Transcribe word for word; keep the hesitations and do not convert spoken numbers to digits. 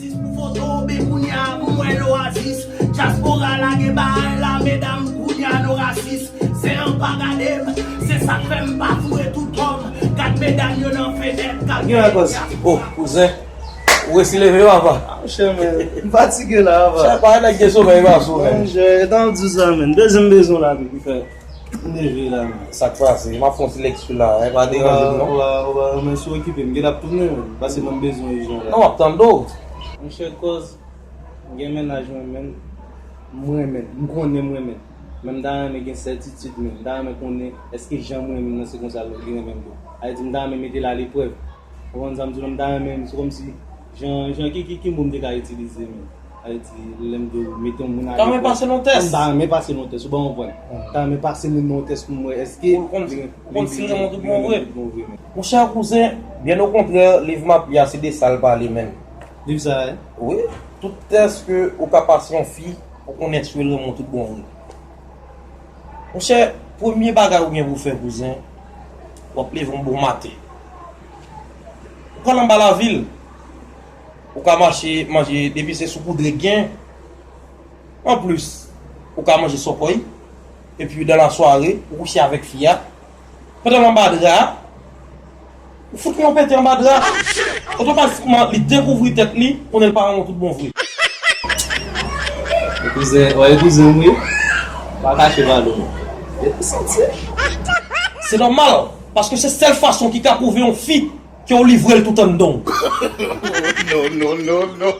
Pou foto oubyen kounye a pou mwen Loasis. Dyaspora lage bagay la medam, kounye a nou rasis. Se an pa gade m, se sa k fè m pa foure tout kòm. Gad medam yo nan fenèt k ap gade dyaspora. Oh, kouzen, ou resi leve papa? Ah, monchè, men, m fatige la papa. Chak pa nèg gen somèy pa sou men. Monchè, etan w di sa men, bezwen m bezwen w la men ki fè m leve la men. Sa k pase? M ap fè yon ti lekti la, e pa deranje m non. Ou pa, ou pa, ou pa renmen si w okipe m, gen ap tounen men, pase mwen m bezwen w ijan la. Non, m ap tande w. Monchè, kòz m gen mennaj mwen men, m renmen l, m konnen m renmen l. Men m ta renmen gen sètitid men, m ta renmen konnen èske jan m renmen l nan se konsa l renmen m tou. Sa vle di m ta renmen mete l aleprèv. Ou konprann sa m di w la, m ta renmen, se kòmsi jan, jan ki, ki, ki mo m te ka itilize men. Sa vle di lè m di w mete yon moun aleprèv. Ta renmen pase l yon tès. M ta renmen pase l yon tès, ou pa konprann. M ta renmen pase moun nan yon tès pou m wè èske ou konn, ou konn si l renmen w tout bon vre. Monchè kouzen, byen okontrè, liv m ap li a se de sa l pale men. Liv sa a? Wi, tout tès ke ou ka pase yon fi pou konnen si l renmen w tout bon vre. Monchè, premye bagay ou gen pou w fè kouzen, w ap leve yon bon maten. Ou pral anba lavil, ou ka mache, manje, depi se soukoudre k gen. Anplis, ou ka manje sòkòy, epi dan lasware, ou kouche avèk fi a. Pandan l anba dra a, ou fout li yon pete anba dra a. Otomatikman, li dekouvri tèt li, konnen l pa renmen w tout bon vre. Kouzen, w wè kouzen m wi. Pa kache valè w. Epi santi. Se nòmal, paske se sèl fason ki ka pwouve yon fi ke w livre l tout anndan w. Non, non, non, non.